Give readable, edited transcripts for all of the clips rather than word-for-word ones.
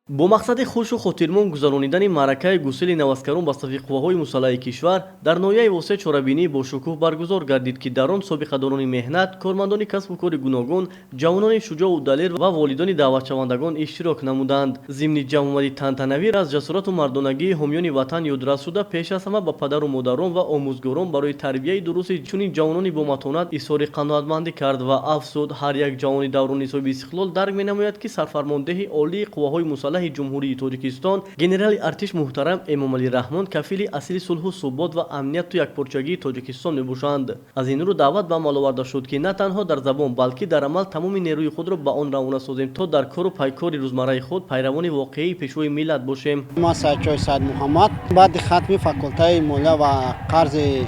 Бо мақсади хушу хотирмон гузаронидани маъракаи гусели наваскарон ба сафи қувваҳои мусаллаҳи кишвар дар ноҳияи Восеъ чорабинии бошукӯҳ баргузор гардид, ки дар он собиқадорони меҳнат, кормандони касбу кори гуногун, ҷавонони шуҷоу далер ва волидони даъватшавандагон иштирок намуданд. Зимни ҷамъомади тантанавӣ аз ҷасорату мардонагии ҳомиёни ватан ёдрас шуда, пеш аз ҳама ба падару модарон ва омӯзгорон барои тарбияи дурусти чунин ҷавонони боматонат изҳори қаноатмандӣ кард ва афзуд: ҳар як ҷавони даврони соҳиби истиқлол дарк менамояд, ки сарфармондеҳи олии қувваҳои мусаллаҳи Ҷумҳурии Тоҷикистон, генерали артиш муҳтарам Эмомалӣ Раҳмон кафили асили сулҳу субот ва амнияту якпорчагии Тоҷикистон мебошанд. Аз ин рӯ даъват ба амал оварда шуд, ки на танҳо дар забон, балки дар амал тамоми нерӯи худро ба он равона созем, то дар кору пайкори рӯзмарраи худ пайравони воқеии Пешвои миллат бошем. Ман Саидчои Саидмуҳаммад, баъди хатми факултаи молия ва қарзи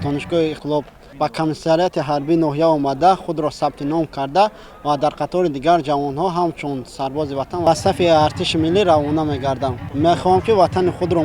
Донишгоҳи Иқлоб ба комиссариати ҳарбии ноҳия омада, худро сабти ном карда ва дар қатори дигар ҷавонҳо ҳамчун сарбози ватан ба сафи артиши миллӣ равона мегардам. Мехоҳам, ки ватани худро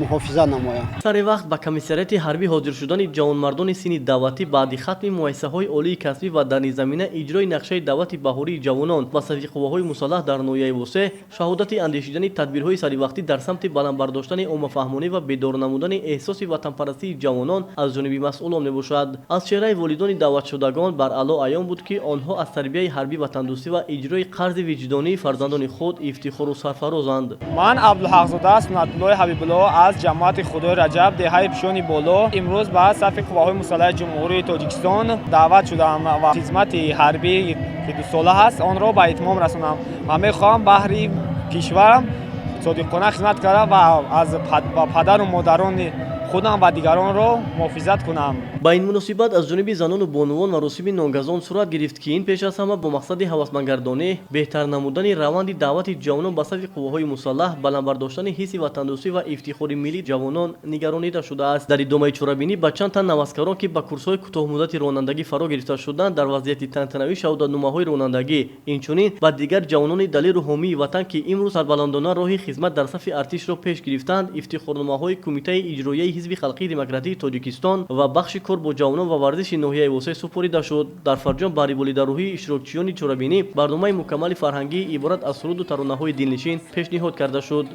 муҳофизат намоям. Сари вақт ба комиссариати ҳарбӣ ҳозир шудани ҷавонмардони синни даъватӣ баъди хатми муассисаҳои олии касбӣ ва дар ин замина иҷрои нақшаи даъвати баҳории ҷавонон ба сафи қувваҳои мусаллаҳ дар ноҳияи Восеъ шаҳодати андешидани тадбирҳои саривақтӣ дар самти баланд бардоштани оммафаҳмонӣ ва бедор намудани эҳсоси ватанпарастии ҷавонон аз ҷониби масъулон мебошад. Аз чеҳраи волидони даъватшудагон баръало аён буд, ки онҳо аз тарбияи ҳарбӣ ватандӯстӣ ва иҷрои қарзи виҷдонии фарзандони худ ифтихору сарфарозанд. Ман Абдулҳақзода Суннатуллои Ҳабибулло аз ҷамоати Худои Раҷаб, деҳаи Пишони Боло, имрӯз ба сафи қувваҳои мусаллаҳи Ҷумҳурии Тоҷикистон даъват шудам ва хизмати ҳарбӣ, ки 2 сола ҳаст, онро ба итмом расонам ва мехоҳам баҳри кишварам содиқона хизмат карда ва аз падару модарони худам ва дигаронро муҳофизат кунам. Ба ин муносибат аз ҷониби занону бонувон маросими нонгазон сурат гирифт, ки ин пеш аз ҳама бо мақсади ҳавасмандгардонӣ, беҳтар намудани раванди даъвати ҷавонон ба сафи қувваҳои мусаллаҳ, баланд бардоштани ҳисси ватандӯстӣ ва ифтихори миллии ҷавонон нигаронида шудааст. Дар идомаи чорабинӣ ба чанд тан наваскарон, ки ба курсҳои кӯтоҳмуддати ронандагӣ фаро гирифта шуданд, дар вазъияти тантанавӣ шаҳодатномаҳои ронандагӣ, инчунин ба дигар ҷавонони далеру ҳомии ватан, ки имрӯз сарбаландона роҳи хизмат дар сафи артишро пеш гирифтанд, ифтихорномаҳои Кумитаи иҷроияи Ҳизби халқии демократии Тоҷикистон ва бахши кор бо ҷавонон ва варзиши ноҳияи Восеъ супорида шуд. Дар фарҷом баҳри болидарӯҳии иштирокчиёни чорабинӣ барномаи мукаммали фарҳангӣ иборат аз суруду таронаҳои дилнишин пешниҳод карда шуд.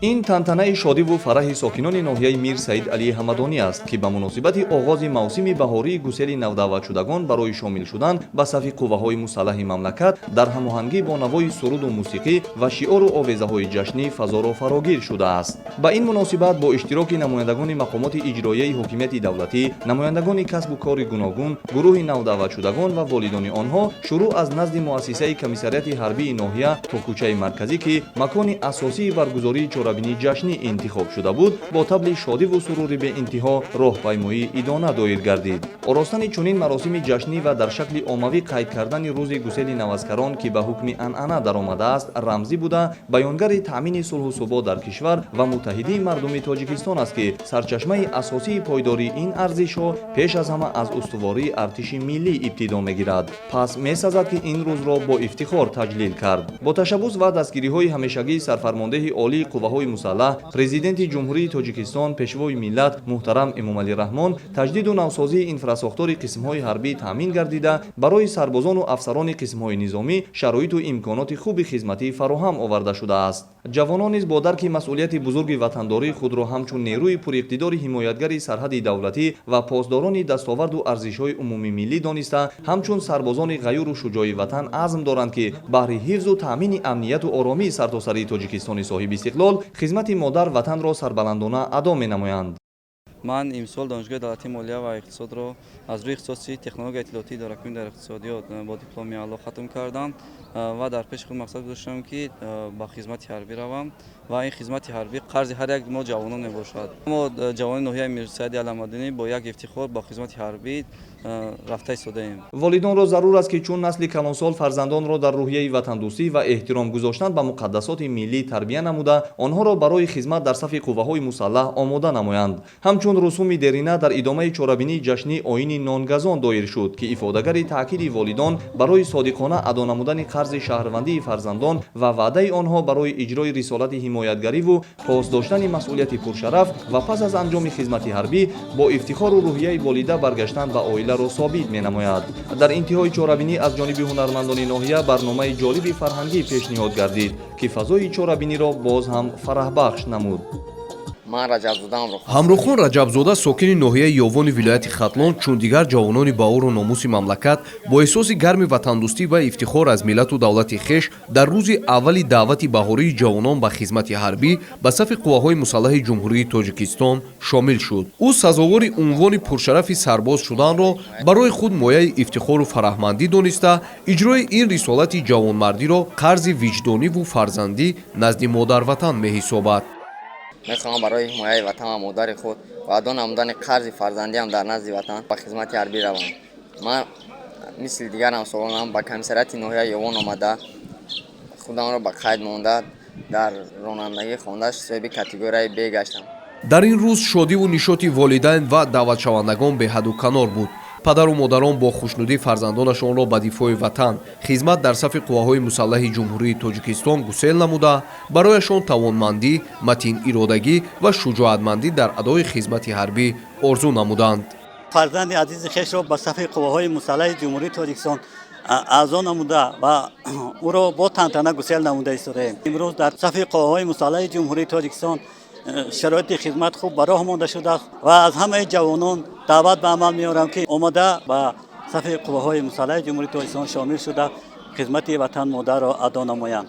Ин тантанаи шодиву фараҳи сокинони ноҳияи Мир Саид Алии Ҳамадонӣ аст, ки ба муносибати оғози мавсими баҳории гусели навдаъватшудагон барои шомил шудан ба сафи қувваҳои мусаллаҳи мамлакат дар ҳамоҳангӣ бо навои суруду мусиқӣ ва шиору овезаҳои ҷашнӣ фазоро фарогир шудааст. Ба ин муносибат бо иштироки намояндагони мақомоти иҷроияи ҳокимияти давлатӣ, намояндагони касбу кори гуногун, гурӯҳи навдаъватшудагон ва волидони онҳо шурӯъ аз назди муассисаи комиссариати ҳарбии ноҳия то кӯчаи марказӣ, ки макони асосии баргузории чорабинии ҷашнӣ интихоб шуда буд, бо табли шодиву сурури беинтиҳо роҳпаймоӣ идона доир гардид. Оростани чунин маросими ҷашнӣ ва дар шакли оммавӣ қайд кардани рӯзи гусели наваскарон, ки ба ҳукми анъана даромадааст, рамзӣ буда, баёнгари таъмини сулҳу субот дар кишвар ва муттаҳидии мардуми Тоҷикистон аст, ки сарчашмаи асосии пойдории ин арзишҳо пеш аз ҳама аз устувории артиши миллӣ ибтидо мегирад. Пас месазад, ки ин рӯзро бо ифтихор таҷлил кард. Бо ташаббус ва дастгириҳои ҳамешагии сарфармондеҳи олии қувваҳои мусаллаҳ, Президенти Ҷумҳурии Тоҷикистон, Пешвои миллат муҳтарам Эмомалӣ Раҳмон, таҷдиду навсозии инфрасохтори қисмҳои ҳарбӣ таъмин гардида, барои сарбозону афсарони қисмҳои низомӣ шароиту имконоти хуби хизматӣ фароҳам оварда шудааст. Ҷавонон низ бо дарки масъулияти бузурги ватандорӣ худро ҳамчун нерӯи пуриқтидори ҳимоятгари сарҳади давлатӣ ва посдорони дастоварду арзишҳои умумимиллӣ дониста, ҳамчун сарбозони ғаюру шуҷои ватан азм доранд, ки баҳри ҳифзу таъмини амнияту оромии сартосарии Тоҷикистони соҳибистиқлол хизмати модар ватанро сарбаландона адо менамоянд. Ман имсол Донишгоҳи давлатии молия ва иқтисодро аз рӯи ихтисоси технологияи иттилоотӣ, идоракунӣ дар иқтисодиёт бо дипломи аъло хатм кардам ва дар пеши худ мақсад гузоштам, ки ба хизмати ҳарбӣ равам ва ин хизмати ҳарбӣ қарзи ҳар як мо ҷавонон мебошад. Мо, ҷавонони ноҳияи Мирсаиди Алӣ Ҳамадонӣ, бо як ифтихор ба хизмати ҳарбӣ рафта истодаем. Волидонро зарур аст, ки чун насли калонсол фарзандонро дар рӯҳияи ватандӯстӣ ва эҳтиром гузоштан ба муқаддасоти миллӣ тарбия намуда, онҳоро барои хизмат дар сафи қувваҳои мусаллаҳ омода намоянд. Ҳамчун русуми дерина дар идомаи чорабинии ҷашнӣ оини нонгазон доир шуд, ки ифодагари таъкиди волидон барои содиқона адо намудани қарзи қарзи шаҳрвандии фарзандон ва ваъдаи онҳо барои иҷрои рисолати ҳимоятгариву пос доштани масъулияти пуршараф ва пас аз анҷоми хизмати ҳарбӣ бо ифтихору рӯҳияи болида баргаштан ба оиларо собит менамояд. Дар интиҳои чорабинӣ аз ҷониби ҳунармандони ноҳия барномаи ҷолиби фарҳангӣ пешниҳод гардид, ки фазои чорабиниро боз ҳам фараҳбахш намуд. Ман Раҷабзода Ҳамрохон. Ҳамрохон Раҷабзода, сокини ноҳияи Ёвони вилояти Хатлон, чун дигар ҷавонони баору номуси мамлакат, бо эҳсоси гарми ватандӯстӣ ва ифтихор аз миллату давлати хеш, дар рӯзи аввали даъвати баҳории ҷавонон ба хизмати ҳарбӣ ба сафи қувваҳои мусаллаҳи Ҷумҳурии Тоҷикистон шомил шуд. Ӯ сазовори унвони пуршарафи сарбоз шуданро барои худ мояи ифтихору фараҳмандӣ дониста, иҷрои ин рисолати ҷавонмардиро қарзи виҷдониву фарзандӣ назди модарватан меҳисобад. Мехоҳам барои ҳимояи ватан ва модари худ ва адо намудани қарзи фарзандиам дар назди ватан ба хизмати ҳарбӣ равам. Ман мисли дигар ҳамсолонам ба комиссариати ноҳияи Ёвон омада, худамро ба қайд монда, дар ронандагӣ хонда, соҳиби категорияи Б гаштам. Дар ин рӯз шодиву нишоти волидайн ва даъватшавандагон беҳаду канор буд. Падару модарон бо хушнудӣ фарзандонашонро ба дифои ватан, хизмат дар сафи қувваҳои мусаллаҳи Ҷумҳурии Тоҷикистон гусел намуда, барояшон тавонмандӣ, матиниродагӣ ва шуҷоатмандӣ дар адои хизмати ҳарбӣ орзу намуданд. Фарзанди азизи хешро ба сафи қувваҳои мусаллаҳи Ҷумҳурии Тоҷикистон аъзо намуда ва ӯро бо тантана гусел намуда истодаем. Имрӯз дар сафи қувваҳои мусаллаҳи Ҷумҳурии Тоҷикистон шароити хизмат хуб ба роҳ монда шудааст ва аз ҳамаи ҷавонон даъват ба амал меорам, ки омада ба сафи қувваҳои мусаллаҳи Ҷумҳурии Тоҷикистон шомил шуда, хизмати ватан модарро адо намоянд.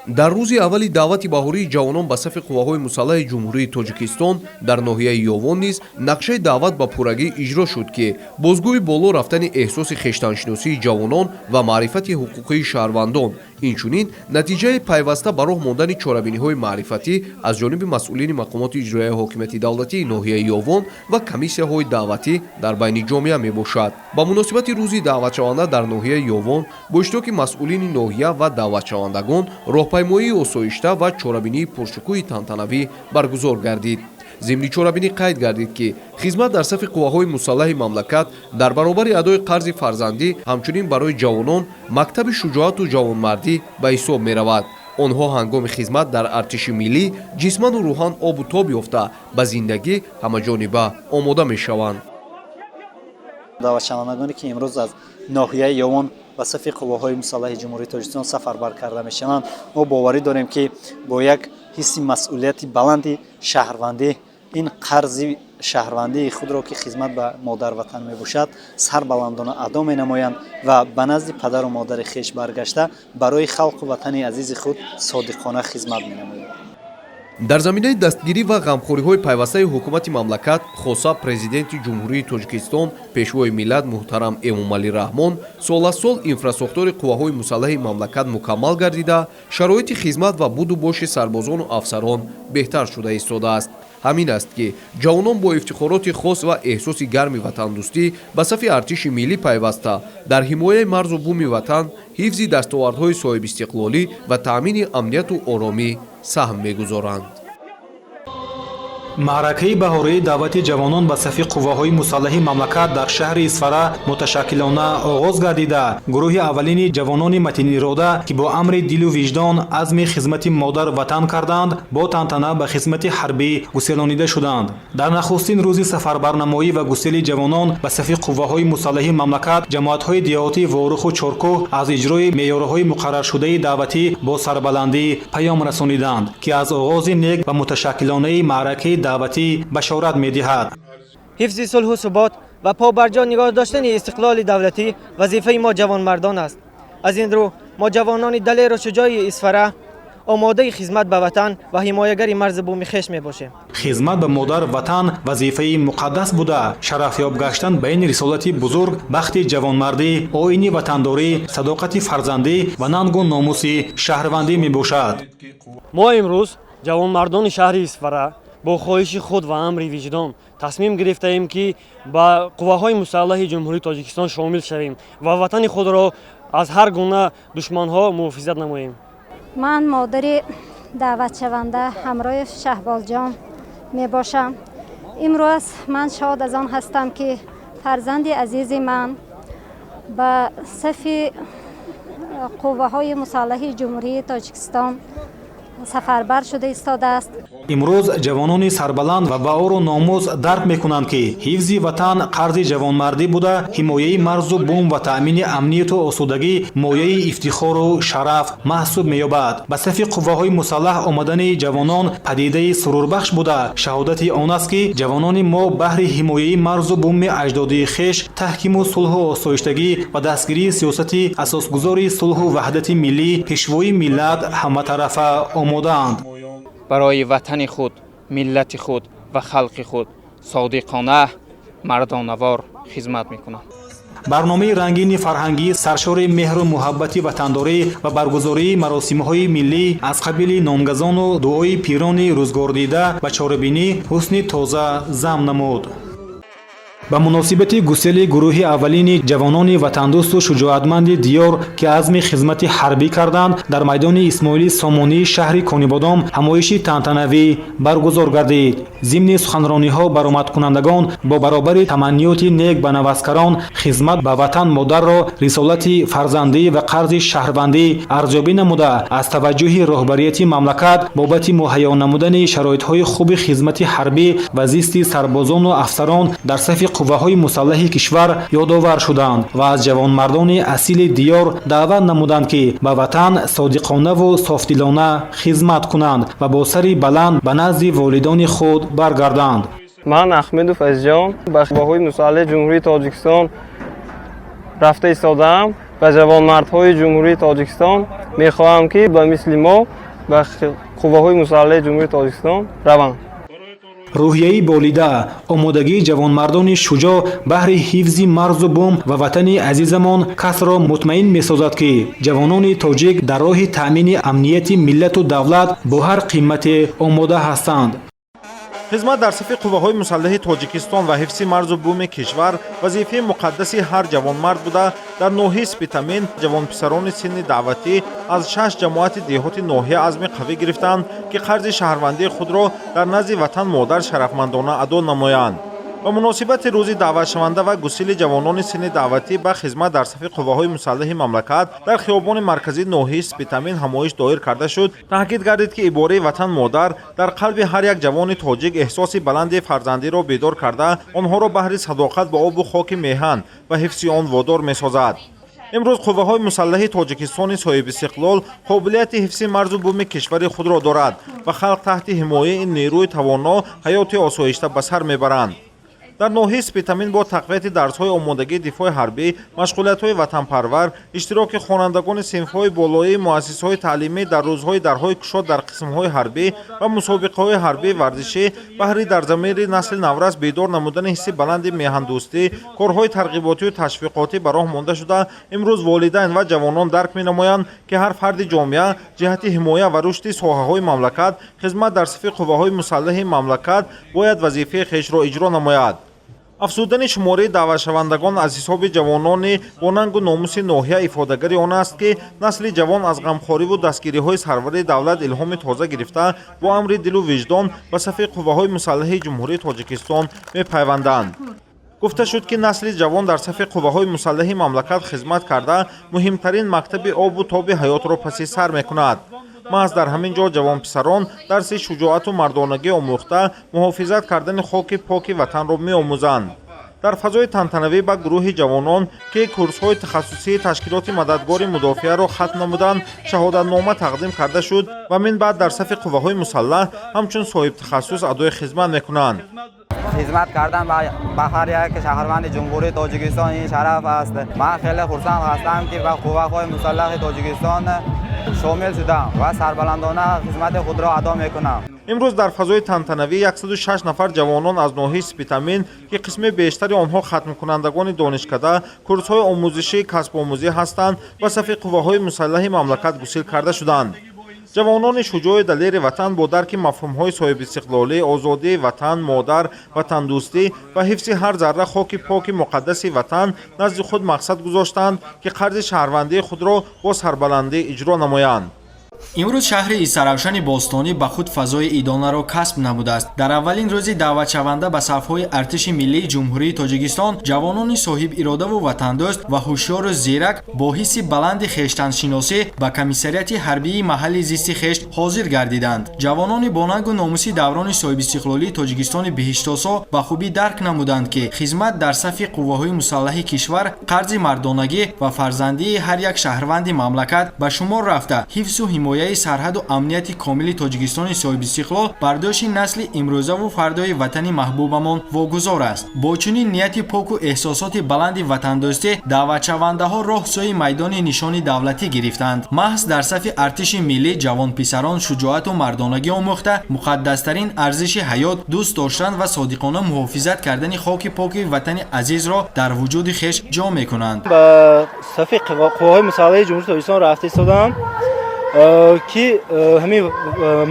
Дар рӯзи аввали даъвати баҳории ҷавонон ба сафи қувваҳои мусаллаҳи Ҷумҳурии Тоҷикистон дар ноҳияи Ёвон низ нақшаи даъват ба пуррагӣ иҷро шуд, ки бозгӯи боло рафтани эҳсоси хештаншиносии ҷавонон ва маърифати ҳуқуқии шаҳрвандон, инчунин натиҷаи пайваста ба роҳ мондани чорабиниҳои маърифатӣ аз ҷониби масъулини мақомоти иҷроияи ҳокимияти давлатии ноҳияи Ёвон ва комиссияҳои даъватӣ дар байни ҷомеа мебошад. Ба муносибати рӯзи даъватшаванда дар ноҳияи Ёвон бо иштироки масъулини ноҳия ва даъватшавандагон роҳпаймоии осоишта ва чорабинии пуршукӯҳи тантанавӣ баргузор гардид. Зимни чорабинӣ қайд гардид, ки хизмат дар сафи қувваҳои мусаллаҳи мамлакат дар баробари адои қарзи фарзандӣ, ҳамчунин барои ҷавонон мактаби шуҷоату ҷавонмардӣ ба ҳисоб меравад. Онҳо ҳангоми хизмат дар артиши миллӣ ҷисману рӯҳан обу тоб ёфта, ба зиндагӣ ҳамаҷониба омода мешаванд. Даъватшавандагоне, ки имрӯз аз ноҳияи Ёвон ба сафи қувваҳои мусаллаҳи Ҷумҳурии Тоҷикистон сафарбар карда мешаванд, мо боварӣ дорем, ки бо як ҳисси масъулияти баланди шаҳрвандӣ ин қарзи шаҳрвандии худро, ки хизмат ба модарватан мебошад, сарбаландона адо менамоянд ва ба назди падару модари хеш баргашта, барои халқу ватани азизи худ содиқона хизмат менамоянд. Дар заминаи дастгирӣ ва ғамхориҳои пайвастаи ҳукумати мамлакат, хоса Президенти Ҷумҳурии Тоҷикистон, Пешвои миллат муҳтарам Эмомалӣ Раҳмон, сол аз сол инфрасохтори қувваҳои мусаллаҳи мамлакат мукаммал гардида, шароити хизмат ва буду боши сарбозону афсарон беҳтар шуда истодааст. Ҳамин аст, ки ҷавонон бо ифтихороти хос ва эҳсоси гарми ватандӯстӣ ба сафи артиши миллӣ пайваста, дар ҳимояи марзу буми ватан, ҳифзи дастовардҳои соҳибистиқлолӣ ва таъмини амнияту оромӣ саҳм мегузоранд. Маъракаи баҳории даъвати ҷавонон ба сафи қувваҳои мусаллаҳи мамлакат дар шаҳри Исфара муташаккилона оғоз гардида, гурӯҳи аввалини ҷавонони матинирода, ки бо амри дилу виҷдон азми хизмати модар ватан карданд, бо тантана ба хизмати ҳарбӣ гуселонида шуданд. Дар нахустин рӯзи сафарбарнамоӣ ва гусели ҷавонон ба сафи қувваҳои мусаллаҳи мамлакат ҷамоатҳои деҳотӣ Воруху Чоркӯҳ аз иҷрои меъёрҳои муқарраршудаи даъватӣ бо сарбаландӣ паём расониданд, ки аз оғози нек ва муташаккилонаи маъракаи даъватӣ башорат медиҳад. Ҳифзи сулҳу субот ва побарҷо нигоҳ доштани истиқлоли давлатӣ вазифаи мо ҷавонмардон аст. Аз ин рӯ мо, ҷавонони далеру шуҷои Исфара, омодаи хизмат ба ватан ва ҳимоягари марзу буми хеш мебошем. Хизмат ба модар ватан вазифаи муқаддас буда, шарафёб гаштан ба ин рисолати бузург бахти ҷавонмардӣ, оини ватандорӣ, садоқати фарзандӣ ва нангу номуси шаҳрвандӣ мебошад. Мо имрӯз, ҷавонмардони шаҳри Исфара, бо хоҳиши худ ва амри виҷдон тасмим гирифтаем, ки ба қувваҳои мусаллаҳи Ҷумҳурии Тоҷикистон шомил шавем ва ватани худро аз ҳар гуна душманҳо муҳофизат намоем. Ман модари даъватшаванда Ҳамроҳи Шаҳбозҷон мебошам. Имрӯз ман шод аз он ҳастам, ки фарзанди азизи ман ба сафи қувваҳои мусаллаҳи Ҷумҳурии Тоҷикистон сафарбар шуда истодааст. Имрӯз ҷавонони сарбаланд ва баору номус дарк мекунанд, ки ҳифзи ватан қарзи ҷавонмардӣ буда, ҳимояи марзу бум ва таъмини амнияту осудагӣ мояи ифтихору шараф маҳсуб меёбад. Ба сафи қувваҳои мусаллаҳ омадани ҷавонон падидаи сурурбахш буда, шаҳодати он аст, ки ҷавонони мо баҳри ҳимояи марзу буми аҷдодии хеш, таҳкиму сулҳу осоиштагӣ ва дастгирии сиёсати асосгузори сулҳу ваҳдати миллӣ, Пешвои миллат ҳаматарафа омодаанд. Барои ватани худ, миллати худ ва халқи худ содиқона, мардонавор хизмат мекунам. Барномаи рангини фарҳангӣ, саршори меҳру муҳаббати ватандорӣ ва баргузории маросимҳои миллӣ аз қабили нонгазону дуои пирони рӯзгордида ба чорабинӣ ҳусни тоза зам намуд. Ба муносибати гусели гурӯҳи аввалини ҷавонони ватандӯсту шуҷоатманди диёр, ки азми хизмати ҳарбӣ карданд, дар майдони Исмоили Сомонии шаҳри Конибодом ҳамоиши тантанавӣ баргузор гардид. Зимни суханрониҳо баромадкунандагон бо баробари таманниёти нек ба наваскарон хизмат ба ватан модарро рисолати фарзандӣ ва қарзи шаҳрвандӣ арзёбӣ намуда, аз таваҷҷӯҳи роҳбарияти мамлакат бобати муҳайё намудани шароитҳои хуби хизмати ҳарбӣ ва зисти сарбозону афсарон дар сафи қувваҳои мусаллаҳи кишвар ёдовар шуданд ва аз ҷавонмардони асили диёр даъват намуданд, ки ба ватан содиқонаву софдилона хизмат кунанд ва бо сари баланд ба назди волидони худ баргарданд. Ман Ахмедов Азизҷон ба қувваҳои мусаллаҳи Ҷумҳурии Тоҷикистон рафта истодаам. Ба ҷавонмардҳои Ҷумҳурии Тоҷикистон мехоҳам, ки ба мисли мо ба қувваҳои мусаллаҳи Ҷумҳурии Тоҷикистон раванд. Рӯҳияи болида, омодагии ҷавонмардони шуҷоъ баҳри ҳифзи марзу бум ва ватани азизамон касро мутмаин месозад, ки ҷавонони тоҷик дар роҳи таъмини амнияти миллату давлат бо ҳар қимате омода ҳастанд. Хизмат дар сафи қувваҳои мусаллаҳи Тоҷикистон ва ҳифзи марзу буми кишвар вазифаи муқаддаси ҳар ҷавонмард буда, дар ноҳияи Спитамен ҷавонписарони синни даъватӣ аз шаш ҷамоати деҳоти ноҳия азми қавӣ гирифтанд, ки қарзи шаҳрвандии худро дар назди ватан модар шарафмандона адо намоянд. Ба муносибати рӯзи даъватшаванда ва гусили ҷавонони синни даъватӣ ба хизмат дар сафи қувваҳои мусаллаҳи мамлакат дар хиёбони марказии ноҳияи Спитамин ҳамоиш доир карда шуд. Таъкид гардид, ки ибораи ватан модар дар қалби ҳар як ҷавони тоҷик эҳсоси баланди фарзандиро бедор карда, онҳоро баҳри садоқат ба обу хоки меҳан ва ҳифзи он водор месозад. Имрӯз қувваҳои мусаллаҳи Тоҷикистони соҳибистиқлол қобилияти ҳифзи марзу буми кишвари худро дорад ва халқ таҳти ҳимояи ин нерӯи тавоно ҳаёти осоишта ба сар мебаранд. Дар ноҳияи Спитамин бо тақвияти дарсҳои омодагии дифои ҳарбӣ, машғулиятҳои ватанпарвар, иштироки хонандагони синфҳои болоии муассисаҳои таълимӣ дар рӯзҳои дарҳои кушод дар қисмҳои ҳарбӣ ва мусобиқаҳои ҳарбии варзишӣ баҳри дар замири насли наврас бедор намудани ҳисси баланди меҳандӯстӣ корҳои тарғиботию ташвиқотӣ ба роҳ монда шуда, имрӯз волидайн ва ҷавонон дарк менамоянд, ки ҳар фарди ҷомеа ҷиҳати ҳимоя ва рушди соҳаҳои мамлакат, хизмат дар сафи қувваҳои мусаллаҳи мамлакат бояд вазифаи хешро иҷро намояд. Афзудани шумораи даъватшавандагон аз ҳисоби ҷавонони бо нангу номуси ноҳия ифодагари он аст, ки насли ҷавон аз ғамхориву дастгириҳои сарвари давлат илҳоми тоза гирифта, бо амри дилу виҷдон ба сафи қувваҳои мусаллаҳи Ҷумҳурии Тоҷикистон мепайванданд. Гуфта шуд, ки насли ҷавон дар сафи қувваҳои мусаллаҳи мамлакат хизмат карда, муҳимтарин мактаби обу тоби ҳаётро паси сар мекунад. Маҳз дар ҳамин ҷо ҷавонписарон дарси шуҷоату мардонагӣ омӯхта, муҳофизат кардани хоки поки ватанро меомӯзанд. Дар фазои тантанавӣ ба гурӯҳи ҷавонон, ки курсҳои тахассусии ташкилоти мададгори мудофиаро хатм намуданд, шаҳодатнома тақдим карда шуд ва мин баъд дар сафи қувваҳои мусаллаҳ ҳамчун соҳибтахассус адои хизмат мекунанд. Хизмат кардан ба ҳар як шаҳрванди Ҷумҳурии Тоҷикистон ин шараф аст. Ман хеле хурсанд ҳастам, ки ба қувваҳои мусаллаҳи Тоҷикистон шомил шудам ва сарбаландона хизмати худро адо мекунам. Имрӯз дар фазои тантанавӣ 106 нафар ҷавонон аз ноҳияи Спитамин, ки қисми бештари онҳо хатмкунандагони донишкада, курсҳои омӯзишии касбомӯзӣ ҳастанд, ба сафи қувваҳои мусаллаҳи мамлакат гусил карда шуданд. Ҷавонони шуҷои далери ватан бо дарки мафҳумҳои соҳибистиқлолӣ, озодии ватан модар, ватандӯстӣ ва ҳифзи ҳар зарра хоки поки муқаддаси ватан назди худ мақсад гузоштанд, ки қарзи шаҳрвандии худро бо сарбаландӣ иҷро намоянд. Имрӯз шаҳри Истаравшани бостонӣ ба худ фазои идонаро касб намудааст. Дар аввалин рӯзи даъватшаванда ба сафҳои артиши миллии Ҷумҳурии Тоҷикистон ҷавонони соҳибиродаву ватандӯст ва ҳушёру зирак бо ҳисси баланди хештаншиносӣ ба комиссариати ҳарбии маҳалли зисти хеш ҳозир гардиданд. Ҷавонони бонангу номуси даврони соҳибистиқлолии Тоҷикистони биҳиштосо ба хубӣ дарк намуданд, ки хизмат дар сафи қувваҳои мусаллаҳи кишвар қарзи мардонагӣ ва фарзандии ҳар як шаҳрванди мамлакат ба шумор рафта, ҳифзу ҳимояи сарҳаду амнияти комили Тоҷикистони соҳибистиқлол бар дӯши насли имрӯзаву фардои ватани маҳбубамон вогузор аст. Бо чунин нияти поку эҳсосоти баланди ватандӯстӣ даъватшавандаҳо роҳ сӯи майдони нишони давлатӣ гирифтанд. Маҳз дар сафи артиши миллӣ ҷавонписарон шуҷоату мардонагӣ омӯхта, муқаддастарин арзиши ҳаёт, дӯст доштан ва содиқона муҳофизат кардани хоки поки ватани азизро дар вуҷуди хеш ҷо мекунанд. Ба сафи қувваҳои мусаллаҳи Ҷумҳурии Тоҷикистон рафта истодам, ки ҳамин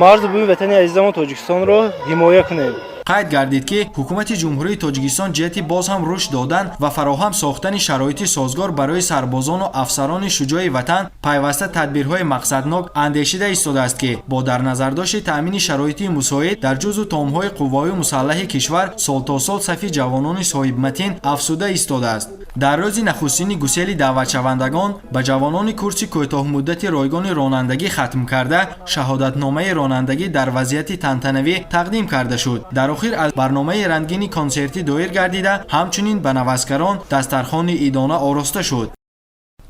марзу буми ватани азизамон Тоҷикистонро ҳимоя кунем. Қайд гардид, ки ҳукумати Ҷумҳурии Тоҷикистон ҷиҳати боз ҳам рушд додан ва фароҳам сохтани шароити созгор барои сарбозону афсарони шуҷои ватан пайваста тадбирҳои мақсаднок андешида истодааст, ки бо дар назардошти таъмини шароити мусоид дар ҷузъу томҳои қувваҳои мусаллаҳи кишвар сол то сол сафи ҷавонони соҳибматин афзуда истодааст. Дар рӯзи нахустини гусели даъватшавандагон ба ҷавонони курси кӯтоҳмуддати ройгони ронандагӣ хатм карда, шаҳодатномаи ронандагӣ дар вазъияти тантанавӣ тақдим карда шуд. Дар охир аз барномаи рангини консертӣ доир гардида, ҳамчунин ба наваскарон дастархони идона ороста шуд.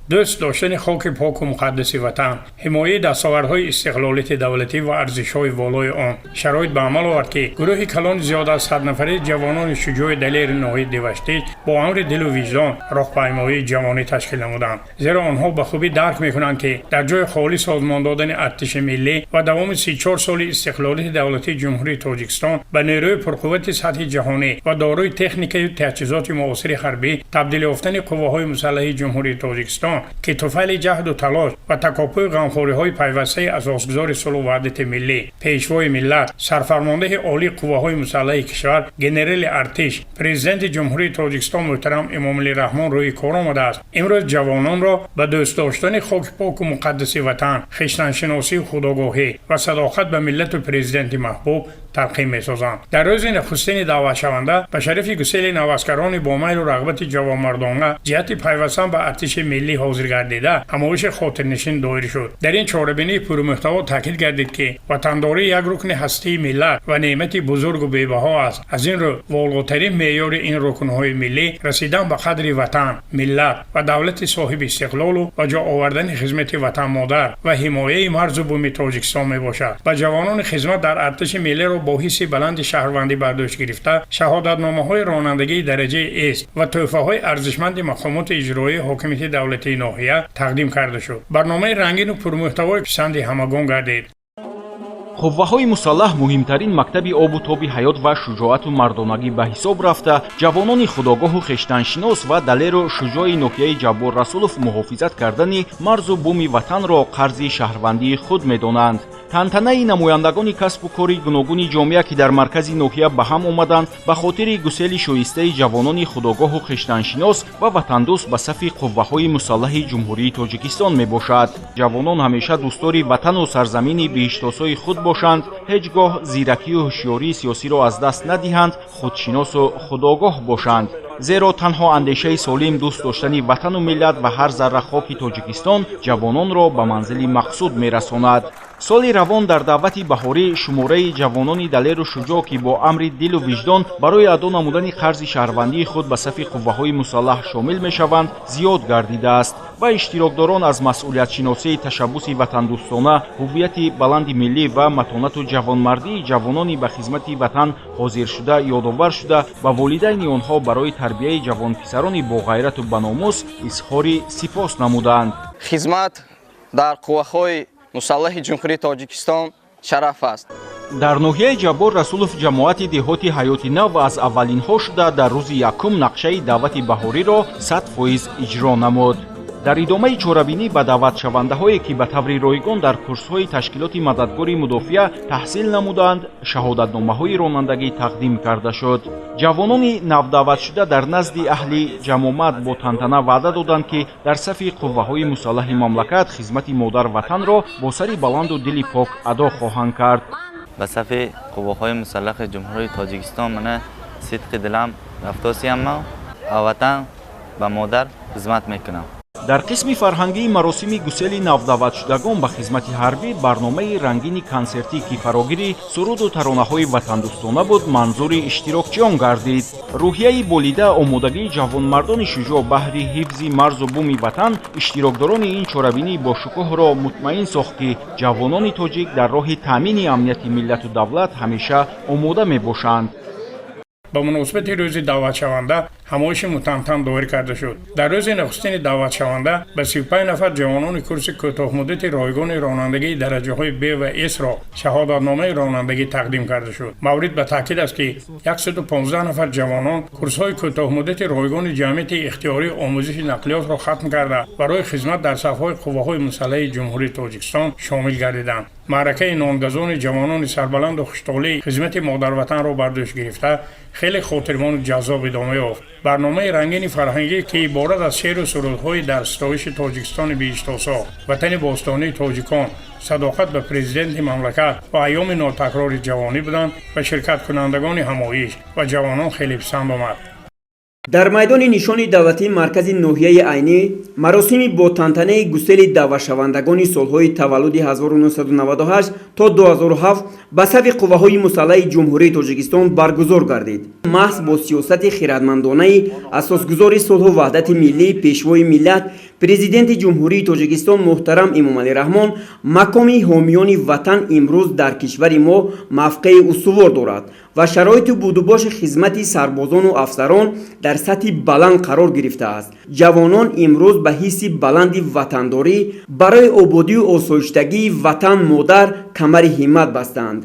Дӯст доштани хоки поку муқаддаси ватан, ҳимояи дастовардҳои истиқлолияти давлатӣ ва арзишҳои волои он шароит ба амал овард, ки гурӯҳи калони зиёда аз 100 нафари ҷавонони шуҷои далери ноҳияи Деваштич бо амри дилу виҷдон роҳпаймоии ҷавонӣ ташкил намуданд. Зеро онҳо ба хубӣ дарк мекунанд, ки дар ҷои холӣ созмон додани артиши миллӣ ва давоми 34 соли истиқлолияти давлатии Ҷумҳурии Тоҷикистон ба нерӯи пурқуввати сатҳи ҷаҳонӣ ва дорои техникаю таҷҳизоти муосири ҳарбӣ табдил ёфтани қувваҳои мусаллаҳи Ҷумҳурии Тоҷикистон, ки туфайли ҷаҳду талош ва такопӯи ғамхориҳои пайвастаи асосгузори сулҳу ваҳдати миллӣ, Пешвои миллат, Сарфармондаҳи олии қувваҳои мусаллаҳи кишвар, генерали артиш, Президенти Ҷумҳурии Тоҷикистон муҳтарам Эмомалӣ Раҳмон рӯи кор омадааст, имрӯз ҷавононро ба дӯст доштани хоки поку муқаддаси ватан, хештаншиносию худогоҳӣ ва садоқат ба миллату президенти маҳбуб талқин месозанд. Дар рӯзи нахустини даъватшаванда ба шарафи гусели наваскарони бо майлу рағбати ҷавонмардона ҷиҳати пайвастан ба артиши миллӣ ҳозир гардида, ҳамоиши хотирнишин доир шуд. Дар ин чорабинии пурмуҳтаво таъкид гардид, ки ватандорӣ як рукни ҳастии миллат ва неъмати бузургу бебаҳо аст. Аз ин рӯ волотарин меъёри ин рукнҳои миллӣ расидан ба қадри ватан, миллат ва давлати соҳиби истиқлолу ба ҷо овардани хизмати ватанмодар ва ҳимояи марзу буми Тоҷикистон мебошад. Ба ҷавонони хизмат дар артиши миллиро бо ҳисси баланди шаҳрвандӣ бар дӯш гирифта, шаҳодатномаҳои ронандагии дараҷаи С ва тӯҳфаҳои арзишманди мақомоти иҷроии ҳокимияти давлатии ноҳия тақдим карда шуд. Барномаи рангину пурмуҳтавои писанди ҳамагон гардид. Қувваҳои мусаллаҳ муҳимтарин мактаби обу тоби ҳаёт ва шуҷоату мардонагӣ ба ҳисоб рафта, ҷавонони худогоҳу хештаншинос ва далеру шуҷои ноҳияи Ҷаббор Расулов муҳофизат кардани марзу буми ватанро қарзи шаҳрвандии худ медонанд. Тантанаи намояндагони касбу кори гуногуни ҷомеа, ки дар маркази ноҳия ба ҳам омаданд, ба хотири гусели шоистаи ҷавонони худогоҳу хештаншинос ва ватандӯст ба сафи қувваҳои мусаллаҳи Ҷумҳурии Тоҷикистон мебошад. Ҷавонон ҳамеша дӯстдори ватану сарзамини биҳиштосои худ бошанд, ҳеҷ гоҳ зиракию ҳушёрии сиёсиро аз даст надиҳанд, худшиносу худогоҳ бошанд, зеро танҳо андешаи солим, дӯст доштани ватану миллат ва ҳар зарра хоки Тоҷикистон ҷавононро ба манзили мақсуд мерасонад. Соли равон дар даъвати баҳорӣ шумораи ҷавонони далеру шуҷоъ, ки бо амри дилу виҷдон барои адо намудани қарзи шаҳрвандии худ ба сафи қувваҳои мусаллаҳ шомил мешаванд, зиёд гардидааст ва иштирокдорон аз масъулиятшиносии, ташаббуси ватандӯстона, ҳуввияти баланди миллӣ ва матонату ҷавонмардии ҷавонони ба хизмати ватан ҳозиршуда ёдовар шуда, ба волидайни онҳо барои тарбияи ҷавонписарони боғайрату баномус изҳори сипос намуданд. Хизмат дар қувваҳои мусаллаҳи Ҷумҳурии Тоҷикистон шараф аст. Дар ноҳияи Ҷаббор Расулов ҷамоати деҳоти Ҳаёти Нав аз аввалинҳо шуда, дар рӯзи якум нақшаи даъвати баҳориро 100% иҷро намуд. Дар идомаи чорабинӣ ба даъватшавандаҳое, ки ба таври ройгон дар курсҳои ташкилоти мададгори мудофиа таҳсил намуданд, шаҳодатномаҳои ронандагӣ тақдим карда шуд. Ҷавонони навдаъватшуда дар назди аҳли ҷамомат бо тантана ваъда доданд, ки дар сафи қувваҳои мусаллаҳи мамлакат хизмати модар ватанро бо сари баланду дили пок адо хоҳанд кард. Ба сафи қувваҳои мусаллаҳи Ҷумҳурии Тоҷикистон мана сидқи дилам рафтосиям, ватан ба модар хизмат мекунам. Дар қисми фарҳангии маросими гусели навдаъватшудагон ба хизмати ҳарбӣ барномаи рангини консертӣ, ки фарогири суруду таронаҳои ватандӯстона буд, манзури иштирокчиён гардид. Рӯҳияи болида, омодагии ҷавонмардони шуҷоъ баҳри ҳифзи марзу буми ватан иштирокдорони ин чорабинии бошукӯҳро мутмаин сохт, ки ҷавонони тоҷик дар роҳи таъмини амнияти миллату давлат ҳамеша омода мебошанд. Ба муносибати рӯзи даъватшаванда ҳамоиши мутантан доир карда шуд. Дар рӯзи нахустини даъватшаванда ба 35 нафар ҷавонони курси кӯтоҳмуддати ройгони ронандагии дараҷаҳои Б ва С-ро шаҳодатномаи ронандагӣ тақдим карда шуд. Маврид ба таъкид аст, ки 115 нафар ҷавонон курсҳои кӯтоҳмуддати ройгони ҷамъияти ихтиёрии омӯзиши нақлиётро хатм карда, барои хизмат дар сафҳои қувваҳои мусаллаҳи Ҷумҳурии Тоҷикистон шомил гардиданд. Маъракаи нонгазони ҷавонони сарбаланду хуштолии хизмати модарватанро бар дӯш гирифта хеле хотирмону ҷаззоб идома ёфт. Барномаи рангини фарҳангӣ, ки иборат аз шеъру сурудҳои дар ситоиши Тоҷикистони биҳиштосо, ватани бостонии тоҷикон, садоқат ба президенти мамлакат ва айёми нотакрори ҷавонӣ буданд, ба ширкаткунандагони ҳамоиш ва ҷавонон хеле писанд омад. Дар майдони нишони давлатии маркази ноҳияи Айнӣ маросими бо тантанаи гусели даъватшавандагони солҳои таваллуди 1998 то 2007 ба сафи қувваҳои мусаллаҳи Ҷумҳурии Тоҷикистон баргузор гардид. Маҳз бо сиёсати хиратмандонаи асосгузори сулҳу ваҳдати миллӣ, Пешвои миллат, Президенти Ҷумҳурии Тоҷикистон муҳтарам Эмомалӣ Раҳмон мақоми ҳомиёни ватан имрӯз дар кишвари мо мавқеи устувор дорад ва шароити будубоши хизмати сарбозону афсарон дар сатҳи баланд қарор гирифтааст. Ҷавонон имрӯз ба ҳисси баланди ватандорӣ барои ободию осоиштагии ватан модар камари ҳиммат бастанд.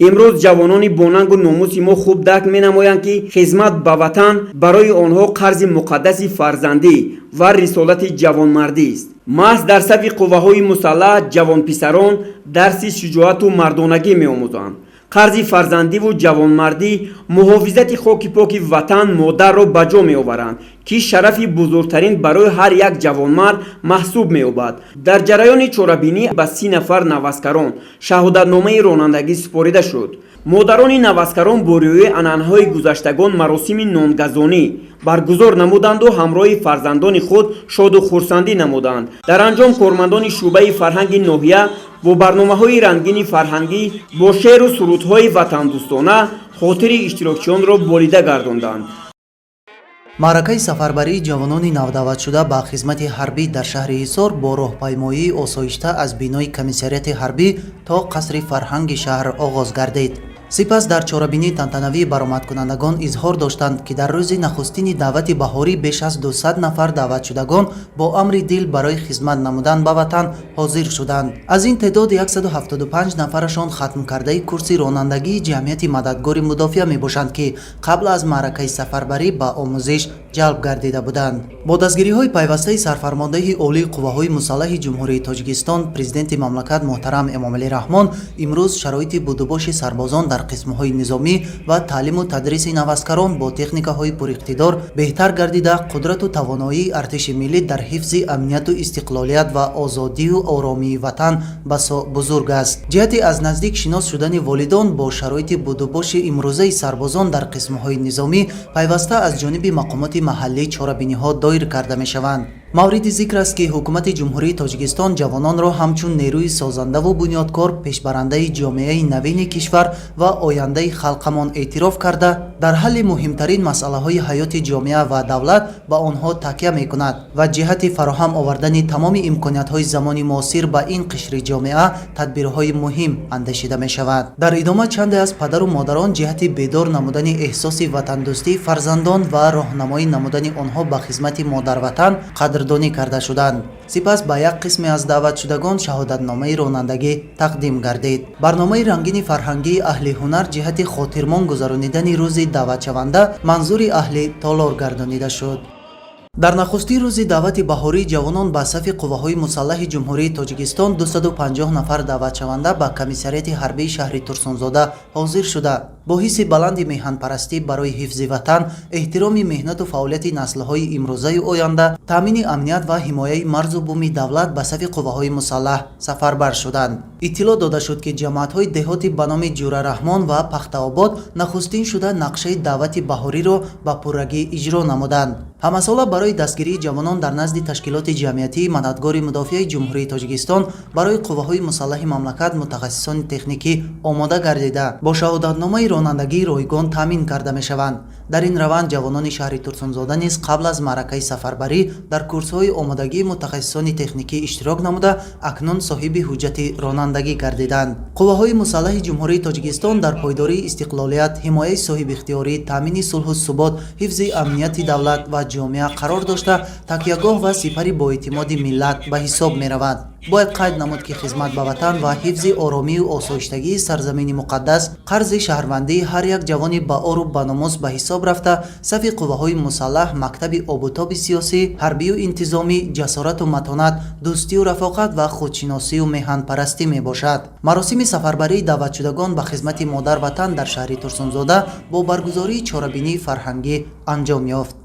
Имрӯз ҷавонони бонангу номуси мо хуб дарк менамоянд, ки хизмат ба ватан барои онҳо қарзи муқаддаси фарзандӣ ва рисолати ҷавонмардист. Маҳз дар сафи қувваҳои мусаллаҳ ҷавонписарон дарси шуҷоату мардонагӣ меомӯзанд, қарзи фарзандиву ҷавонмардӣ, муҳофизати хоки поки ватан модарро ба ҷо меоваранд, ки шарафи бузургтарин барои ҳар як ҷавонмард маҳсуб меёбад. Дар ҷараёни чорабинӣ ба 30 нафар наваскарон шаҳодатномаи ронандагӣ супорида шуд. Модарони наваскарон бо риояи анъанаҳои гузаштагон маросими нонгазонӣ баргузор намуданду ҳамроҳи фарзандони худ шоду хурсандӣ намуданд. Дар анҷом кормандони шӯъбаи фарҳанги ноҳия бо барномаҳои рангини фарҳангӣ, бо шеъру сурудҳои ватандӯстона хотири иштирокчиёнро болида гардонданд. Маъракаи сафарбарии ҷавонони навдаъватшуда ба хизмати ҳарбӣ дар шаҳри Ҳисор бо роҳпаймоии осоишта аз бинои комиссариати ҳарбӣ то қасри фарҳанги шаҳр оғоз гардид. Сипас дар чорабинии тантанавӣ баромадкунандагон изҳор доштанд, ки дар рӯзи нахустини даъвати баҳорӣ беш аз 200 нафар даъватшудагон бо амри дил барои хизмат намудан ба ватан ҳозир шуданд. Аз ин теъдод 175 нафарашон хатмкардаи курси ронандагии ҷамъияти мададгори мудофиа мебошанд, ки қабл аз маъракаи сафарбарӣ ба омӯзиш ҷалб гардида буданд. Бо дастгириҳои пайвастаи сарфармондеҳи олии қувваҳои мусаллаҳи Ҷумҳурии Тоҷикистон, Президенти мамлакат муҳтарам Эмомалӣ Раҳмон имрӯз шароити будубоши сарбозон дар қисмҳои низомӣ ва таълиму тадриси наваскарон бо техникаҳои пуриқтидор беҳтар гардида, қудрату тавоноии артиши миллӣ дар ҳифзи амнияту истиқлолият ва озодию оромии ватан басо бузург аст. Ҷиҳати аз наздик шинос шудани волидон бо шароити будубоши имрӯзаи сарбозон дар қисмҳои низомӣ пайваста аз ҷониби мақомоти маҳаллӣ чорабиниҳо доир карда мешаванд. Мавриди зикр аст, ки ҳукумати Ҷумҳурии Тоҷикистон ҷавононро ҳамчун нерӯи созандаву бунёдкор, пешбарандаи ҷомеаи навини кишвар ва ояндаи халқамон эътироф карда, дар ҳалли муҳимтарин масъалаҳои ҳаёти ҷомеа ва давлат ба онҳо такя мекунад ва ҷиҳати фароҳам овардани тамоми имкониятҳои замони муосир ба ин қишри ҷомеа тадбирҳои муҳим андешида мешавад. Дар идома чанде аз падару модарон ҷиҳати бедор намудани эҳсоси ватандӯстии фарзандон ва роҳнамоӣ намудани онҳо ба хизмати модарватан қадрдонӣ карда шуданд. Сипас ба як қисме аз даъватшудагон шаҳодатномаи ронандагӣ тақдим гардид. Барномаи рангини фарҳангии аҳли ҳунар ҷиҳати хотирмон гузаронидани рӯзи даъватшаванда манзури аҳли толор гардонида шуд. Дар нахустин рӯзи даъвати баҳории ҷавонон ба сафи қувваҳои мусаллаҳи Ҷумҳурии Тоҷикистон 250 нафар даъватшаванда ба комиссариати ҳарбии шаҳри Турсунзода ҳозир шуда, бо ҳисси баланди меҳанпарастӣ барои ҳифзи ватан, эҳтироми меҳнату фаъолияти наслҳои имрӯзаю оянда, таъмини амният ва ҳимояи марзу буми давлат ба сафи қувваҳои мусаллаҳ сафарбар шуданд. Иттилоъ дода шуд, ки ҷамоатҳои деҳоти ба номи Ҷурараҳмон ва Пахтаобод нахустин шуда нақшаи даъвати баҳориро ба пуррагӣ иҷро намуданд. Ҳамасола барои дастгирии ҷавонон дар назди ташкилоти ҷамъиятии Мададгори мудофиаи Ҷумҳурии Тоҷикистон барои қувваҳои мусаллаҳи мамлакат мутахассисони техникӣ омода гардида, бо шаҳодатномаи ронандагии ройгон таъмин карда мешаванд. Дар ин раванд ҷавонони шаҳри Турсунзода низ қабл аз маъракаи сафарбарӣ дар курсҳои омодагии мутахассисони техникӣ иштирок намуда, акнун соҳиби ҳуҷҷати ронандагӣ гардиданд. Қувваҳои мусаллаҳи Ҷумҳурии Тоҷикистон дар пойдории истиқлолият, ҳимояи соҳибихтиёрӣ, таъмини сулҳу субот, ҳифзи амнияти давлат ва ҷомеа қарор дошта, такягоҳ ва сипари боэътимоди миллат ба ҳисоб меравад. Бояд қайд намуд, ки хизмат ба ватан ва ҳифзи оромию осоиштагии сарзамини муқаддас қарзи шаҳрвандии ҳар як ҷавони баору баномус ба ҳисоб рафта, сафи қувваҳои мусаллаҳ мактаби обутоби сиёсӣ, ҳарбию интизомӣ, ҷасорату матонат, дӯстию рафоқат ва худшиносию меҳанпарастӣ мебошад. Маросими сафарбарии даъватшудагон ба хизмати модар ватан дар шаҳри Турсунзода бо баргузории чорабинии фарҳангӣ анҷом ёфт.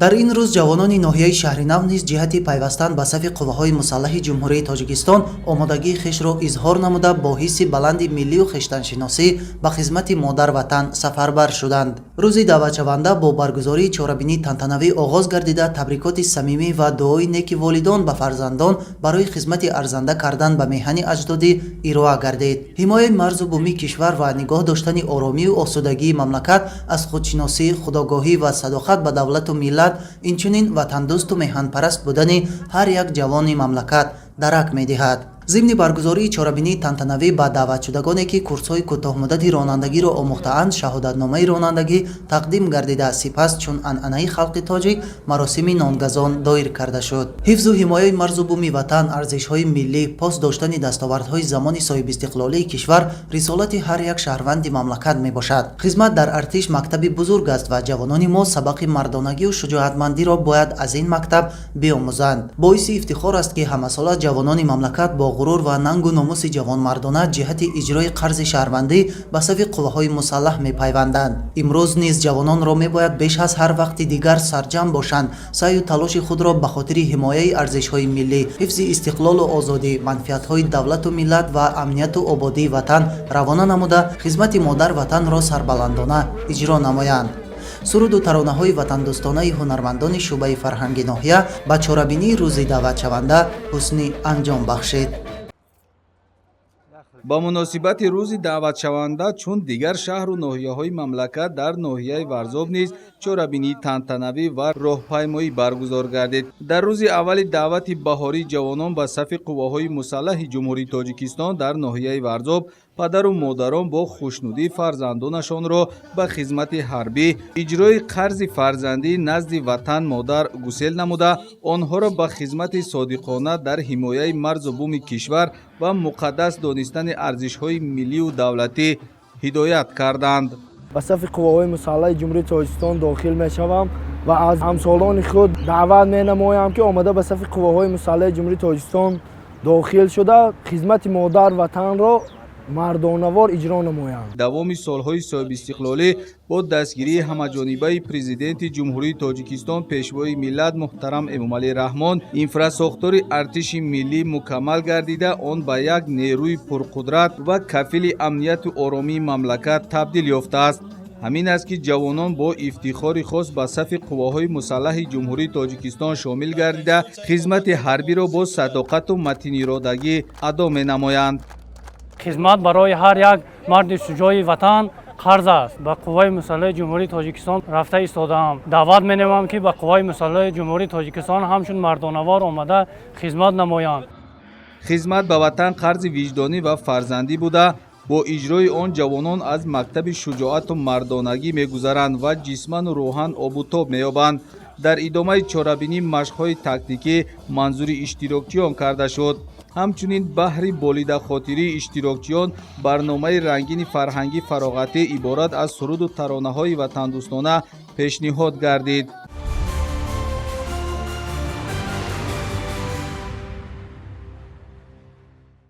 Дар ин рӯз ҷавонони ноҳияи Шаҳринав низ ҷиҳати пайвастан ба сафи қувваҳои мусаллаҳи Ҷумҳурии Тоҷикистон омодагии хешро изҳор намуда, бо ҳисси баланди миллию хештаншиносӣ ба хизмати модар ватан сафарбар шуданд. Рӯзи даъватшаванда бо баргузории чорабинии тантанавӣ оғоз гардида, табрикоти самимӣ ва дуои неки волидон ба фарзандон барои хизмати арзанда кардан ба меҳани аҷдодӣ ироа гардид. Ҳимояи марзу бумии кишвар ва нигоҳ доштани оромию осудагии мамлакат аз худшиносӣ, худогоҳӣ ва садоқат ба давлату миллат, инчунин ватандӯсту меҳанпараст будани ҳар як ҷавони мамлакат дарак медиҳад. Зимни баргузории чорабинии тантанавӣ ба даъватшудагоне, ки курсҳои кӯтоҳмуддати ронандагиро омӯхтаанд, шаҳодатномаи ронандагӣ тақдим гардида, сипас чун анъанаи халқи тоҷик маросими нонгазон доир карда шуд. Ҳифзу ҳимояи марзу буми ватан, арзишҳои миллӣ, пос доштани дастовардҳои замони соҳибистиқлолии кишвар рисолати ҳар як шаҳрванди мамлакат мебошад. Хизмат дар артиш мактаби бузург аст ва ҷавонони мо сабақи мардонагию шуҷоатмандиро бояд аз ин мактаб биомӯзанд. Боиси ифтихор аст, ки ҳамасола ҷавонони мамлакат бо ғурур ва нангу номуси ҷавонмардона ҷиҳати иҷрои қарзи шаҳрвандӣ ба сафи қувваҳои мусаллаҳ мепайванданд. Имрӯз низ ҷавононро мебояд беш аз ҳар вақти дигар сарҷамъ бошанд, саъю талоши худро ба хотири ҳимояи арзишҳои миллӣ, ҳифзи истиқлолу озодӣ, манфиатҳои давлату миллат ва амнияту ободии ватан равона намуда, хизмати модар ватанро сарбаландона иҷро намоянд. Суруду таронаҳои ватандӯстонаи ҳунармандони шӯъбаи фарҳанги ноҳия ба чорабинии рӯзи даъватшаванда ҳусни анҷом бахшид. Ба муносибати рӯзи даъватшаванда, чун дигар шаҳру ноҳияҳои мамлакат, дар ноҳияи Варзоб низ чорабинии тантанавӣ ва роҳпаймоӣ баргузор гардид. Дар рӯзи аввали даъвати баҳории ҷавонон ба сафи қувваҳои мусаллаҳи Ҷумҳурии Тоҷикистон дар ноҳияи Варзоб падару модарон бо хушнудӣ фарзандонашонро ба хизмати ҳарбӣ, иҷрои қарзи фарзандӣ назди ватан модар гусел намуда, онҳоро ба хизмати содиқона дар ҳимояи марзу буми кишвар ва муқаддас донистани арзишҳои миллию давлатӣ ҳидоят карданд. Ба сафи қувваҳои мусаллаҳи Ҷумҳурии Тоҷикистон дохил мешавам ва аз ҳамсолони худ даъват менамоям, ки омада ба сафи қувваҳои мусаллаҳи Ҷумҳурии Тоҷикистон дохил шуда, хизмати модар ватанро мардонавор иҷро намоянд. Давоми солҳои соҳибистиқлолӣ бо дастгирии ҳамаҷонибаи Президенти Ҷумҳурии Тоҷикистон, Пешвои миллат муҳтарам Эмомалӣ Раҳмон инфрасохтори артиши миллӣ мукаммал гардида, он ба як нерӯи пурқудрат ва кафили амнияту оромии мамлакат табдил ёфтааст. Ҳамин аст, ки ҷавонон бо ифтихори хос ба сафи қувваҳои мусаллаҳи Ҷумҳурии Тоҷикистон шомил гардида, хизмати ҳарбиро бо садоқату матиниродагӣ адо менамоянд. Хизмат барои ҳар як марди шуҷои ватан қарз аст. Ба қувваи мусаллаҳи Ҷумҳурии Тоҷикистон рафта истодаам. Даъват менамоям, ки ба қувваи мусаллаҳи Ҷумҳурии Тоҷикистон ҳамчун мардонавор омада хизмат намоянд. Хизмат ба ватан қарзи виҷдонӣ ва фарзандӣ буда, бо иҷрои он ҷавонон аз мактаби шуҷоату мардонагӣ мегузаранд ва ҷисману рӯҳан обутоб меёбанд. Дар идомаи чорабинӣ машқҳои тактикӣ манзури иштирокчиён карда шуд. Ҳамчунин баҳри болидахотирии иштирокчиён барномаи рангини фарҳангӣ фароғатӣ иборат аз суруду таронаҳои ватандӯстона пешниҳод гардид.